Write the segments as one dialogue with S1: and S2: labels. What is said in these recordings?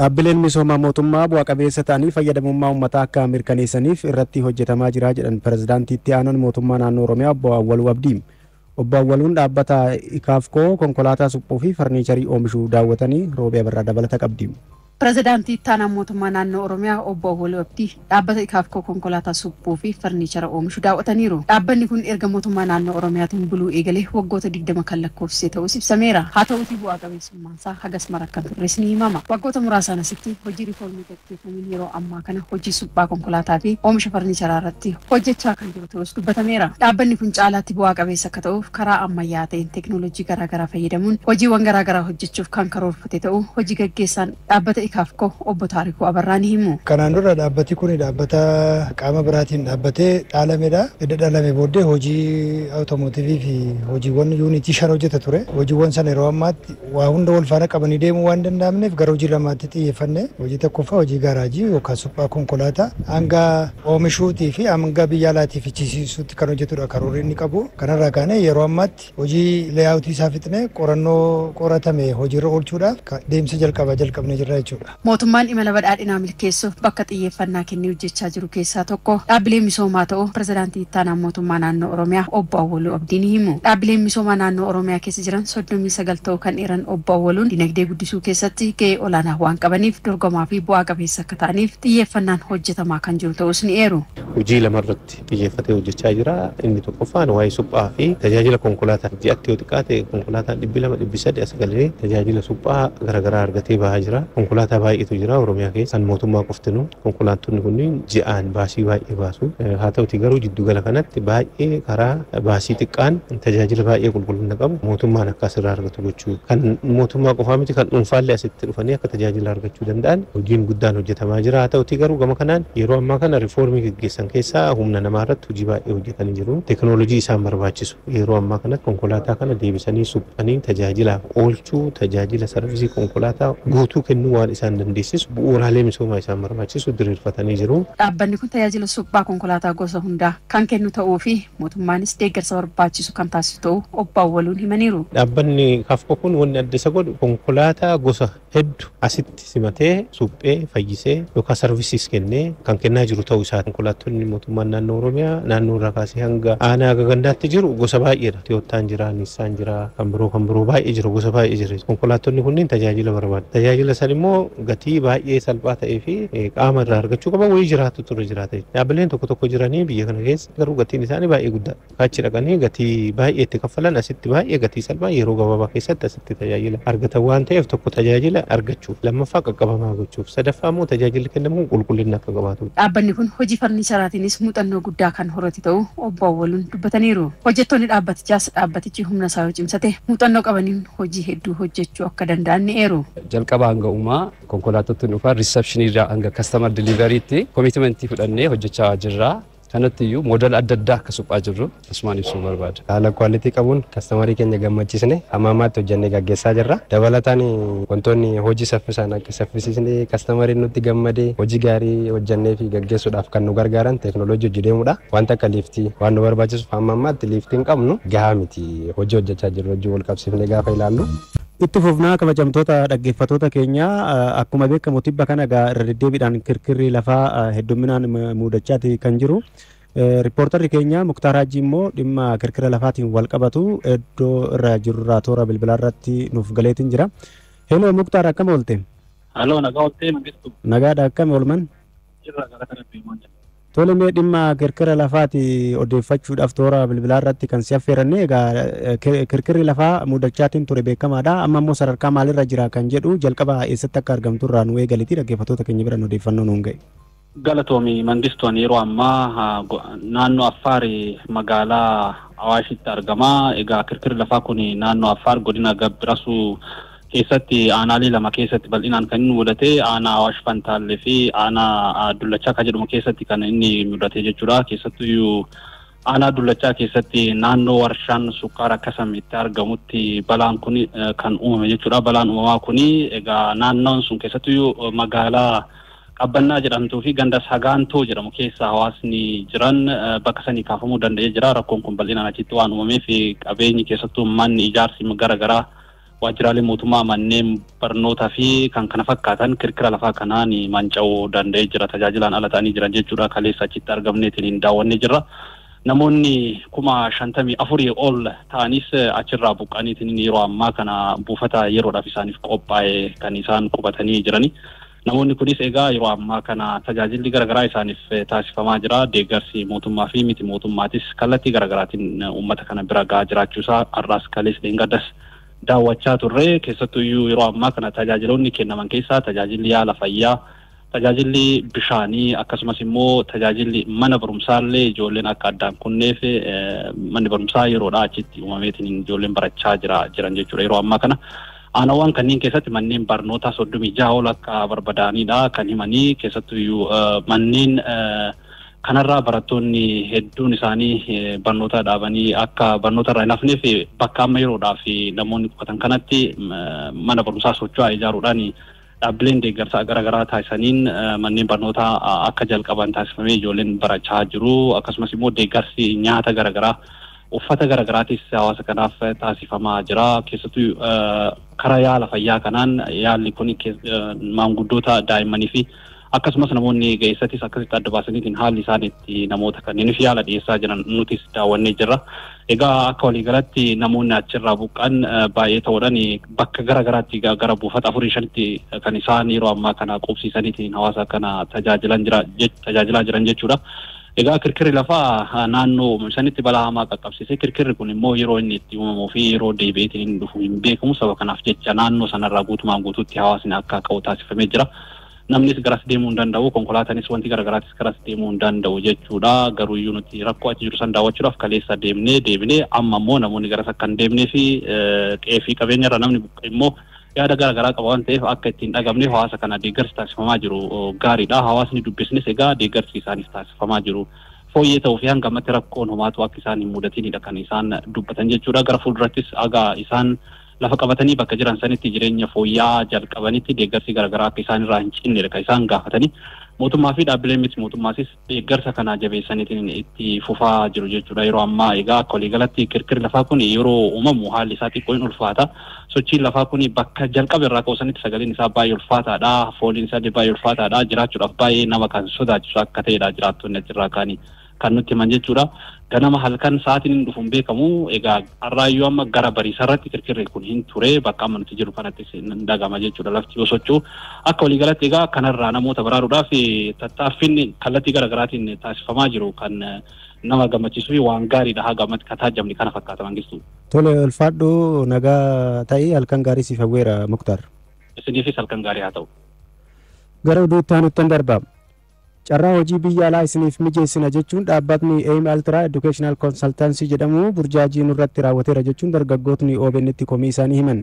S1: Dhaabbileen misoomaa mootummaa bu'a qabeessa ta'anii fayyadamummaa uummataa akka mirkaneessaniif irratti hojjetamaa jira jedhan pirezidaantii itti aanaan mootummaa naannoo Oromiyaa obbo Awwaluu Abdii. Obbo Awwaluun dhaabbata Ikaafkoo konkolaataa suphuu fi farniicharii oomishuu daawwatanii Roobee Abarraa dabalata qabdi.
S2: Pirezidaantii itti aanaa mootummaa naannoo Oromiyaa obbo Awwaluu Abdii dhaabbata Ikaafkoo konkolaataa suphuu fi farniichara oomishu daawwataniiru. Dhaabbanni kun erga mootummaa naannoo Oromiyaatiin buluu eegalee waggoota 20 kan lakkoofsise ta'us ibsameera. Haa ta'uutii bu'aa qabeessummaan isaa hagas mara kan turres ni himama. Waggoota muraasaan asitti hojii riifoormii gaggeeffameen yeroo ammaa kana hojii suphaa konkolaataa fi oomisha farniicharaa irratti hojjechaa kan jiru ta'us dubbatameera. Dhaabbanni kun caalaatti bu'aa qabeessa akka ta'uuf karaa ammayyaa ta'een teekinooloojii garaagaraa fayyadamuun hojiiwwan garaagaraa hojjechuuf kan karoorfate ta'uu hojii gaggeessaan dhaabbata Ikaafkoo obbo Taarikuu Abarraa ni himu.
S3: Kanaan dura dhaabbati kun dhaabbata qaama biraatiin dhaabbatee dhaalamedha. Edda dhaalame booddee hojii awutoomotiivii fi hojiiwwan yuunitii 5 hojjeta ture. Hojiiwwan sana yeroo ammaatti waa hunda wal faana qabanii deemuu waan danda'amneef gara hojii lamaatti xiyyeeffanne. Hojii tokkoffaa hojii gaaraajii yookaan suphaa konkolaataa hanga oomishuutii fi hanga biyya alaatii fichisiisuutti kan hojjetudha karoorri inni qabu. Kanarraa kaanee yeroo ammaatti hojii leeyaawutii isaa fixnee qorannoo qoratame hojiirra oolchuudhaaf deemsa jalqabaa jalqabnee jirra jechuudha.
S2: Mootummaan imala badhaadhinaa milkeessuuf bakka xiyyeeffannaa kennee hojjechaa jiru keessaa tokko dhaabbileen misoomaa ta'uu pirezidaantii itti aanaa mootummaa naannoo Oromiyaa obbo Awwaluu Abdii ni himu. Dhaabbileen misoomaa naannoo Oromiyaa keessa jiran 39 ta'uu kan eeran obbo Awwaluun dinagdee guddisuu keessatti gahee olaanaa waan qabaniif dorgomaa fi bu'aa qabeessa akka ta'aniif xiyyeeffannaan hojjetamaa kan jiru ta'us ni eeru.
S4: Hojii lamarratti xiyyeeffatee hojjechaa jira. Inni tokkoffaan waa'ee suphaa fi tajaajila konkolaataa. Ji'atti yoo xiqqaate konkolaataan 200 300 as galee tajaajila suphaa garaagaraa argatee bahaa jira. Konkolaataa baay'eetu jira Oromiyaa keessa kan mootummaa qoftinu. Konkolaattonni kunniin ji'aan baasii baay'ee baasu. Haa ta'uti garuu jiddugala kanatti baay'ee karaa baasii xiqqaan tajaajila baay'ee qulqullina qabu mootummaan akka asirraa argatu gochuu kan mootummaa qofaa miti kan dhuunfaallee asitti dhufanii akka tajaajila argachuu danda'an hojiin guddaan hojjetamaa jira. Haa ta'uti garuu gama kanaan yeroo ammaa kana riifoormii gaggeessan keessaa humna namaa irratti hojii baay'ee hojjetanii jiru. Teekinooloojii isaan barbaachisu yeroo ammaa kanatti konkolaataa kana deebisanii suphanii tajaajilaaf oolchuu tajaajila sarvisii konkolaataa guutuu kennuu waan isaan dandeessisu bu'uuraalee misoomaa isaan barbaachisu diriirfatanii jiru.
S2: Dhaabbanni kun tajaajila suphaa konkolaataa gosa hundaa kan kennu ta'uu fi mootummaanis deeggarsa barbaachisu kan taasisu ta'uu obbo Awwaluun himaniiru.
S4: Dhaabbanni Ikaafkoo kun wanni adda isa godhu konkolaataa gosa hedduu asitti simatee suphee fayyisee yookaan sarvisiis kennee kan kennaa jiru ta'uu isaa. Konkolaattonni mootummaan naannoo Oromiyaa naannoo irraa kaasee hanga aanaa gagandaatti jiru gosa baay'eedha. Tiyootaan jira, Nissaan jira, kan biroo baay'ee jira, gosa baay'ee jira. Konkolaattonni kunneen tajaajila barbaadu. Tajaajila san immoo gatii baay'ee salphaa ta'ee fi qaama irraa argachuu qaban wayii jiraatu ture jiraata. Dhaabbileen tokko tokko jiranii biyya kana keessa garuu gatiin isaanii baay'ee guddaadha. Achi dhaqanii gatii baay'ee itti kaffalan asitti baay'ee gatii salphaa yeroo gabaabaa keessatti asitti tajaajila argatan waan ta'eef tokko tajaajila argachuuf, lammaffaa qaqqabamaa gochuuf, sadaffaa immoo tajaajilli kennamu qulqullina akka qabaatu.
S2: Dhaabbanni kun hojii farniicharaatiinis muuxannoo guddaa kan horate ta'uu obbo Awwaluun dubbataniiru. Hojjettoonni dhaabbatichaas dhaabbatichi humna isaa yoo cimsate muuxannoo qabaniin hojii hedduu hojjechuu akka danda'an ni eeru.
S5: Jalqaba hanga uumaa konkolaattonni dhufan riisepshinii irraa hanga kastamar diliiveriitti koomitmentii fudhannee hojjechaa jirra. Kanatti iyyuu moodela adda addaa akka suphaa jirru asumaan ibsuu barbaada.
S6: Haala kwaalitii qabuun kastamarii keenya gammachiisne hamma ammaatti hojjennee gaggeessaa jirra. Dabalataan wantoonni hojii saffisaan akka saffisiisnee kastamariin nutti gammadee hojii gaarii hojjennee fi gaggeessuudhaaf kan nu gargaaran teekinooloojii hojii deemudha. Wanta akka liiftii waan nu barbaachisuuf hamma ammaatti liiftii hin qabnu gahaa miti hojii hojjechaa jirru hojii wal qabsiifnee gaafa ilaallu.
S1: Itti fufnaa kabajamtoota dhaggeeffattoota keenyaa akkuma beekamu tibba kana egaa irra deddeebiidhaan kirkirri lafaa heddumminaan mudachaati kan jiru. Riippoortarri keenya Muktaar Hajji immoo dhimma kirkira lafaatiin wal qabatu iddoo irra jirurraa toora bilbilaa irratti nuuf galeetiin jira. Heloo Muktaar, akkam oolte?
S7: Haloo, nagaa ooltee Mangistu.
S1: Nagaadha, akkam oolman?
S7: Jirra gara kana deemaa jira.
S1: Tole, mee dhimma kirkira lafaati odeeffachuudhaaf toora bilbilaa irratti kan si affeeranne egaa kirkirri lafaa mudachaatiin ture beekamaadha. Amma immoo sadarkaa maalirra jira kan jedhu jalqaba eessatti akka argamtu irraa nu eegaliti dhaggeeffattoota keenya bira odeeffannoo nuun ga'e.
S7: Galatoomi Mangistuun, yeroo ammaa naannoo Affaar magaalaa Awaashitti argama. Egaa kirkirri lafaa kun naannoo Affaar godina Gabbirasuu keessatti aanaalee lama keessatti bal'inaan kan inni mudate, aanaa Awaash Fantaallee fi aanaa Dullachaa kan jedhamu keessatti kan inni mudate jechuudha. Keessattuyyuu aanaa Dullachaa keessatti naannoo warshaan sukkaara Kasam itti argamutti balaan kun kan uumame jechuudha. Balaan uumamaa kun egaa naannoon sun keessattuyyuu magaalaa Qabbannaa jedhamtuu fi ganda Sagaantoo jedhamu keessa hawaasni jiran bakka sanii kaafamuu danda'ee jira. Rakkoon kun bal'inaan achitti waan uumameef qabeenyi keessattuu manni ijaarsi garaagaraa Waajjiraalee mootummaa, manneen barnootaa fi kan kana fakkaatan kirkira lafaa kanaan manca'uu danda'ee jira. Tajaajilaan ala ta'anii jiran jechuudha. Kaleessa achitti argamneetiin hin daawwannee jirra. Namoonni 54,000 ol ta'anis achirraa buqqaniitiin yeroo ammaa kana buufata yeroodhaaf isaaniif qophaa'e kan isaan qubatanii jirani. Namoonni kunis egaa yeroo ammaa kana tajaajilli garaagaraa isaaniif taasifamaa jira. Deeggarsi mootummaa fi miti mootummaatis kallattii garaagaraatiin uummata kana bira gahaa jiraachuusaa har'aas kalees leengaddas daawwachaa turre. Keessattuyyuu yeroo ammaa kana tajaajiloonni kennaman keessaa tajaajilli yaala fayyaa, tajaajilli bishaanii, akkasumas immoo tajaajilli mana barumsaallee ijoolleen akka addaan kunneef manni barumsaa yeroodhaa achitti uumameetiin ijoolleen barachaa jiran jechuudha. Yeroo ammaa kana aanawwan kanneen keessatti manneen barnootaa 36 ol akka barbadaanidha kan himanii. Keessattuyyuu manneen kanarraa barattoonni hedduun isaanii barnoota dhaabanii akka barnoota irraa hin hafneef bakka amma yeroodhaaf namoonni qubatan kanatti mana barumsaa socho'aa ijaaruudhaan dhaabbileen deeggarsa garaagaraa taasisaniin manneen barnootaa akka jalqaban taasifamee ijoolleen barachaa jiru. Akkasumas immoo deeggarsi nyaata garaagaraa, uffata garaagaraatis hawaasa kanaaf taasifamaa jira. Keessattuu karaa yaala fayyaa kanaan yaalli kun maanguddoota, daa'immanii fi akkasumas namoonni ga'eessattis akkasitti adda baasaniitiin haalli isaan itti namoota kanneeniif yaala dhiyeessaa jiran nutis daawwannee jirra. Egaa akka waliigalatti namoonni achirraa buqqan baay'ee ta'uudhaan bakka garaagaraatti gara buufata 4-5tti kan isaan yeroo ammaa kana qubsiisaniitiin hawaasa kana tajaajilaa jiran jechuudha. Egaa kirkirri lafaa naannoo uumamsanitti balaa hamaa qaqqabsiise. Kirkirri kun immoo yeroo inni itti uumamuu fi yeroo deebi'eetiin hin dhufu hin beekamu. Saba kanaaf jecha naannoo sanarraa guutumaan guutuutti hawaasni akka ka'u taasifamee jira. Namnis garas deemuu hin danda'u, konkolaataanis wanti garaagaraatis garas deemuu hin danda'u jechuudha. Garuu iyyuu nuti rakkoo achi jiru san daawwachuudhaaf kaleessa deemnee deebinee amma immoo namoonni garas akka hin deemnee fi qe'ee fi qabeenyarra namni immoo yaada garaagaraa qaba waan ta'eef akka ittiin dhagamneef hawaasa kana deeggarsi taasifamaa jiru gaariidha. Hawaasni dubbisnis egaa deeggarsi isaaniif taasifamaa jiru fooyyee ta'uu fi hanga ammatti rakkoon homaatu akka isaan hin mudatinidha kan isaan dubbatan jechuudha. Gara fuuldurattis egaa isaan lafa qabatanii bakka jiran sanitti jireenya fooyya'aa jalqabanitti deeggarsi garaagaraa akka isaan irraa hin cinnedha kan isaan gaafatanii. Mootummaa fi dhaabbileen miti mootummaasis deeggarsa kana jabeessaniitiin itti fufaa jiru jechuudha. Yeroo ammaa egaa akka waliigalatti kirkirri lafaa kun yeroo uumamu haalli isaa xiqqoo hin ulfaata. Sochiin lafaa kun bakka jalqabe irraa ka'u sanitti sagaleen isaa baay'ee ulfaataadha. Fooliin isaa baay'ee ulfaataadha. Jiraachuudhaaf baay'ee nama kan sodaachisu akka ta'edha jiraattonni achirraa kaanii kan nutti himan jechuudha. Ganama halkan sa'aatiin hin dhufu hin beekamu. Egaa har'aayyuu amma gara bariisarratti kirkirri kun hin ture bakka amma nuti jiru kanattis hin dhagama jechuudha lafti yoo socho'u. Akka waliigalatti egaa kanarraa namoota baraaruudhaaf tattaaffiin kallattii garaagaraatiin taasifamaa jiru kan nama gammachiisuu fi waan gaariidha haga ammatti kan taajjabni kana fakkaata Mangistuu.
S1: Tole, ulfaadhu, nagaa ta'ii, halkan gaarii siif hawweera, Muktaar.
S7: Isiniifis halkan gaarii haa ta'u.
S1: Gara oduu itti aanutti darba. Carraa hojii biyya alaa isiniif mijeessina jechuun dhaabbatni AIM Ultra Educational Consultancy jedhamu burjaajii nurratti raawwateera jechuun dargaggootni OBN tti komii isaanii himan.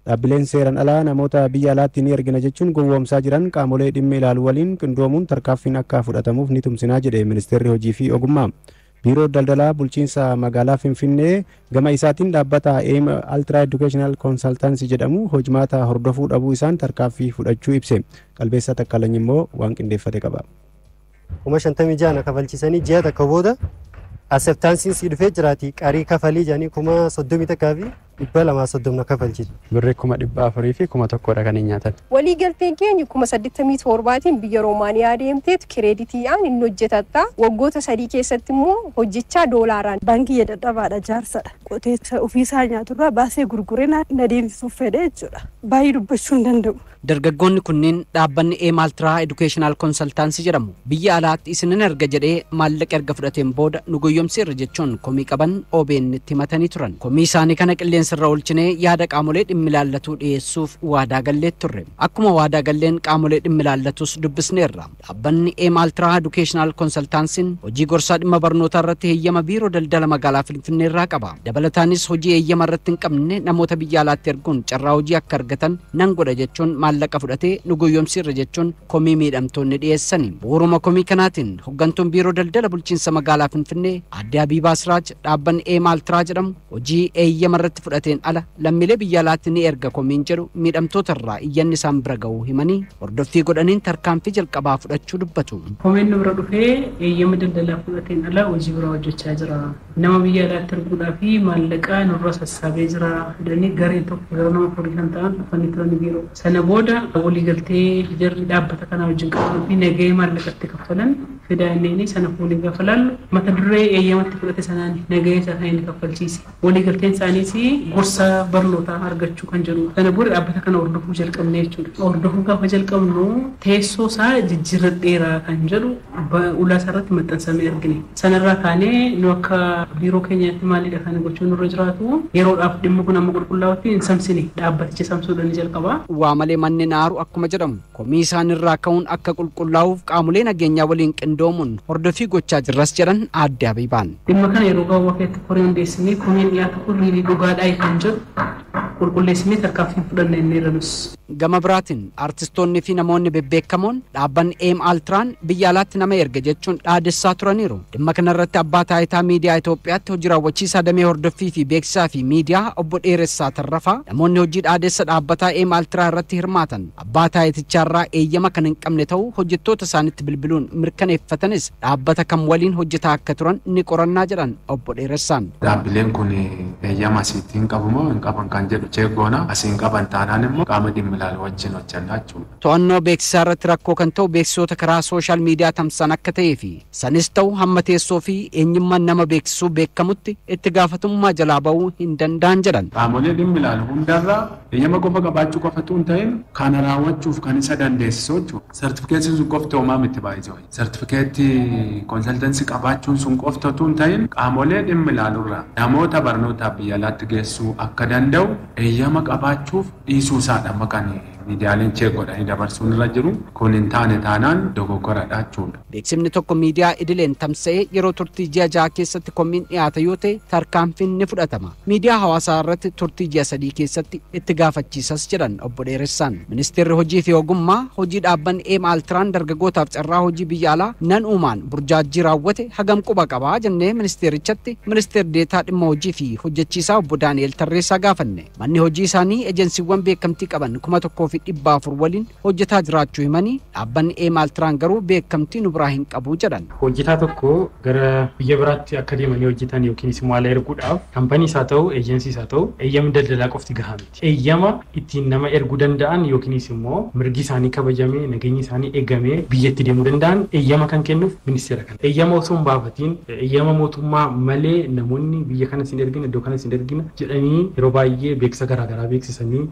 S1: Dhaabbileen seeraan alaa namoota biyya alaatti ni ergina jechuun gowwoomsaa jiran qaamolee dhimmi ilaalu waliin qindoomuun tarkaanfiin akka fudhatamuuf ni tumsinaa jedhe ministeerri hojii fi ogummaa. Biiroo daldalaa bulchiinsa magaalaa Finfinnee gama isaatiin dhaabbata AIM Ultra Educational Consultancy jedhamu hojmaata hordofuu dhabuu isaan tarkaanfii fudhachuu ibse. Qalbeessaa Takkaalany immoo waan qindeeffate qaba.
S8: 56,000 na kafalchiisanii ji'a takka booda acceptanceiin sii dhufee jiraati qarii kafalii jedhanii 31,230 na kafalchiisu.
S6: Birrii 401,000dha kan hin nyaatan.
S9: Walii galteen keenya 87,000tiin biyya Roomaaniyaa deemteetu creditiidhaan inni hojjetatta. Waggoota 3 keessatti immoo hojjechaa doolaaraan.
S10: Baankii dadhabaadha, jaarsadha. Qotee ofiisaa nyaaturraa baasee gurguree na deemsisuuf fedhe jechuudha. Baay'ee dubbachuu hin danda'u.
S11: Dargaggoonni kunneen dhaabbanni Eemaltiraa Educational Consultancy jedhamu biyya alaatti isinin erga jedhee maallaqa erga fudhateen booda nu goyyomseerra jechuun komii qaban OBN itti himatanii turan. Komii isaanii kana qilleensarra oolchinee yaada qaamolee dhimmi ilaallatuu dhiyeessuuf waadaa gallee turre. Akkuma waadaa galleen qaamolee dhimmi ilaallatus dubbisneerra. Dhaabbanni Eemaltiraa Educational Consultancyn hojii gorsaa dhimma barnootaa irratti heeyyama biiroo daldala magaalaa Finfinnee irraa qaba. Dabalataanis hojii heeyyama irratti hin qabne namoota biyya alaatti erguun carraa hojii akka argatan nan godha jechuun maallaqa fudhatee nu goyyomsiirra jechuun komii miidhamtoonni dhiyeessani. Bu'uuruma komii kanaatiin hooggantuun biiroo daldala bulchiinsa magaalaa Finfinnee aadde Abiibaa Siraaj dhaabbanni Eemaltiraa jedhamu hojii eeyyama irratti fudhatee fudhateen ala lammiilee biyya alaatti ni erga komiin jedhu miidhamtoota irraa iyyanni isaan bira ga'uu himanii hordoffii godhaniin tarkaanfii jalqabaa fudhachuu dubbatu.
S12: Komeen nu bira dhufee eeyyama daldalaa fudhateen ala hojii biraa hojjechaa jira. Nama biyya alaatti erguudhaa fi maallaqa nurra sassaabee jira. Jedhanii gareen tokko gara nama 4 kan ta'an dhufanii turan biiroo. Sana booda waliigaltee jarri dhaabbata kanaa wajjin qaban fi nagahee maallaqatti kaffalan fidaa inni sana fuunee gaafa laallu mata duree eeyyamatti fudhate sanaan nagahee isaa kan inni kaffalchiise. Waliigalteen isaaniis gorsa barnootaa argachuu kan jedhu. Sana booda dhaabbata kana hordofuu jalqabne jechuudha. Hordofuu gaafa jalqabnu teessoo isaa jijjiirradheeraa kan jedhu ulaa isaarratti maxxansamee argine. Sanarraa kaanee nu akka biiroo keenyaatti maalidha kan gochuun nurra jiraatu yeroodhaaf dhimmi kun amma qulqullaa'utti hin samsine dhaabbaticha samsuudhaan ni jalqaba.
S11: Waa malee manni naaru akkuma jedhamu komii isaan irraa ka'uun akka qulqullaa'uuf qaamolee nageenyaa waliin qindoomuun hordoffii gochaa jirras jedhan aadde Abiibaan.
S12: Dhimma kana yeroo gabaabaa keessatti koree hundeessinee komiin dhiyaatu kun riilii dhugaadhaa kan jedhu qulqulleessinee tarkaanfii fudhanne inni irra.
S11: Gama biraatiin artistoonni fi namoonni bebbeekamoon dhaabbanni Eem Altiraan biyya alaatti nama erga jechuun dhaadessaa turaniiru. Dhimma kanarratti abbaa taayitaa miidiyaa Itoophiyaatti hojii raawwachiisaa damee hordoffii fi beeksisaa fi miidiyaa obbo Dheeressaa Tarrafaa namoonni hojii dhaadessa dhaabbataa Eem Altiraa irratti hirmaatan abbaa taayitichaarraa eeyyama kan hin qabne ta'uu hojjettoota isaanitti bilbiluun mirkaneeffatanis dhaabbata kam waliin hojjetaa akka turan ni qorannaa jedhan obbo Dheeressaan.
S13: Dhaabbileen kun eeyyama asiitti hin qabu moo hin qaban kan jedhu cheekgoona asiin qaban taanaan immoo qaama dhimmi ilaalu wajjin hojjannaa jechuudha.
S11: To'annoo beeksisaa irratti rakkoo kan ta'u beeksisoota karaa sooshaal miidiyaa tamsaan akka ta'ee fi sanis ta'u hamma teessoo fi eenyummaan nama beeksisuu beekamutti itti gaafatamummaa jalaa ba'uu hin danda'an jedhan.
S13: Qaamolee dhimmi ilaalu hundarraa eeyyama qofa qabaachuu qofatu hin ta'in kana raawwachuuf kan isa dandeessisu jechuudha. Sartifikeetiin sun qofti homaa miti baay'ee. Sartifikeetii konsaltansii qabaachuun sun qoftatu hin ta'in qaamolee dhimmi ilaalurraa namoota barnootaaf biyya alaatti geessuu akka danda'u eeyyama qabaachuuf dhiisuu isaadha maqaan miidiyaaleen chee godhanii dabarsuun irra jiru kun hin taane taanaan dogoggoradha jechuudha.
S11: Beeksifni tokko miidiyaa idileen tamsa'ee yeroo turtii ji'a 6 keessatti komiin dhiyaata yoo ta'e tarkaanfiin ni fudhatama. Miidiyaa hawaasaa irratti turtii ji'a 3 keessatti itti gaafachiisas jedhan obbo Dheeressaan. Ministeerri hojii fi ogummaa hojii dhaabbanni Eem Altiraan dargaggootaaf carraa hojii biyya alaa nan uumaan burjaajii raawwate hagam quba qabaa jennee ministeerichatti ministeer deetaa dhimma hojii fi hojjechiisaa obbo Daani'el Tarreessaa gaafanne. Manni hojii isaanii ejensiiwwan beekamtii qaban 1400 waliin hojjetaa jiraachuu himanii dhaabbanni Eem Altiraan garuu beekamtii nu biraa hin qabu jedhan.
S14: Hojjetaa tokko gara biyya biraatti akka deemanii hojjetan yookiin immoo ala erguudhaaf kaampanii isaa ta'u eejensii isaa ta'u eeyyamni daldalaa qofti gahaa miti. Eeyyama ittiin nama erguu danda'an yookiin immoo mirgi isaanii kabajamee nageenyi isaanii eegamee biyyatti deemuu danda'an eeyyama kan kennuuf ministeera kana. Eeyyama osoo hin baafatiin eeyyama mootummaa malee namoonni biyya kana sin ergina iddoo kana sin ergina jedhanii yeroo baay'ee beeksisa garaagaraa beeksisanii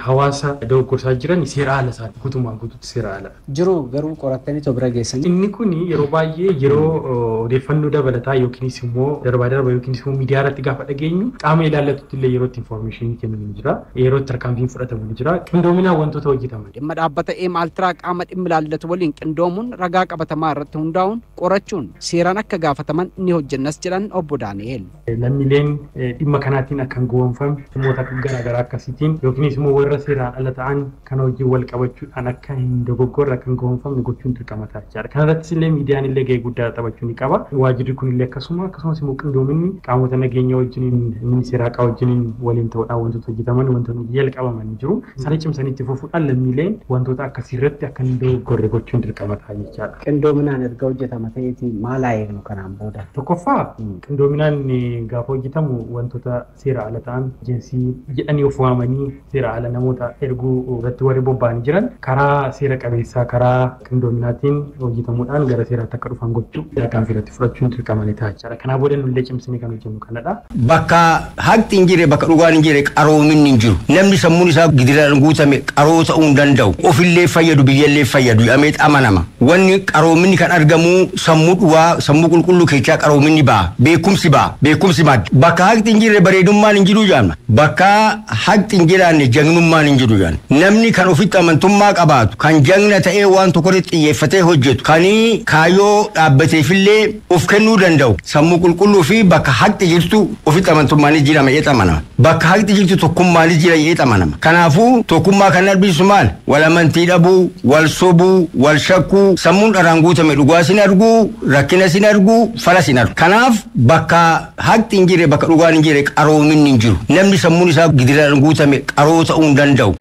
S14: hawaasa dogoggorsaa jiran seera ala isaati guutummaan guutuutti seera ala.
S11: Jiru garuu qorattanii too bira geessan.
S14: Inni kun yeroo baay'ee yeroo odeeffannoo dabalataa yookiinis immoo darbaa darba yookiinis immoo miidiyaa irratti gaafa dhageenyu qaama ilaallatutti illee yeroo itti infoormeeshinii kennu ni jira. Yeroo itti tarkaanfiin fudhatamu ni jira. Qindoominaan wantoota hojjetaman.
S11: Dhimma dhaabbata Eem Altiraa qaama dhimmi ilaallatu waliin qindoomuun ragaa qabatamaa irratti hundaa'uun qorachuun seeraan akka gaafataman ni hojjennas jedhan obbo Daani'el.
S14: Lammiileen dhimma kanaatiin akka hin gowwoomfamne dhimmoota garaagaraa akkasiitiin yookiinis immoo warra seeraan ala ta'an kana wajjin wal qabachuudhaan akka hin dogoggorre akka hin gowwoomfamne gochuun dirqama ta'a jechaadha. Kanarrattis illee miidiyaan illee gahee guddaa taphachuu ni qaba. Waajjirri kun illee akkasuma akkasumas immoo qindoominni qaamota nageenyaa wajjiniin ministeera haqaa wajjiniin waliin ta'uudhaan wantoota hojjetaman wantoota jalqabaman ni jiru. Sana cimsanii itti fufuudhaan lammiileen wantoota akkasii irratti akka hin dogoggorre gochuun dirqama ta'a jechaadha.
S11: Qindoominaan erga hojjetama ta'eeti maal haa eegnu kanaan booda?
S14: Tokkoffaa qindoominaan gaafa hojjetamu wantoota seera ala ta'an eejensii jedhanii of waamanii seera ala namoota erguu irratti warri bobba'anii jiran karaa seera qabeessaa karaa qindoominaatiin hojjetamuudhaan gara seeraatti akka dhufan gochuu tarkaanfii irratti fudhachuun dirqama ni ta'a jechaadha. Kanaa booda nullee cimsinee kan hojjennu kanadha.
S15: Bakka haqni hin jirre bakka dhugaan hin jirre qaroominni hin jiru. Namni sammuun isaa gidiraan guutame qaroo ta'uu hin danda'u. Ofillee fayyadu biyyallee fayyadu jedhamee amanama. Wanni qaroominni kan argamu sammuu dhugaa sammuu qulqulluu keessaa qaroominni ba'a. Beekumsi ba'a. Beekumsi madda. Bakka haqni hin jirre bareedummaan hin jiru jedhama. Bakka haqni hin jiraanne jagnummaan hin jiru jedhama. Namni Namni kan ofitti amantummaa qabaatu, kan jagna ta'ee waan tokkorratti xiyyeeffatee hojjetu, kan kaayyoo dhaabbateefillee of kennuu danda'u, sammuu qulqulluu fi bakka haqni jirtu ofitti amantummaanis jira jedhee amanama. Bakka haqni jirtu tokkummaanis jira jedhee amanama. Kanaafuu tokkummaa kan dhabsiisu maal? Wal amantii dhabuu, wal sobuu, wal shakkuu, sammuun dharaan guutame dhugaa sin arguu, rakkina sin arguu, fala sin argu. Kanaaf bakka haqni hin jirre, bakka dhugaan hin jirre qaroominni hin jiru. Namni sammuun isaa gidiraan guutame qaroo ta'uu hin danda'u.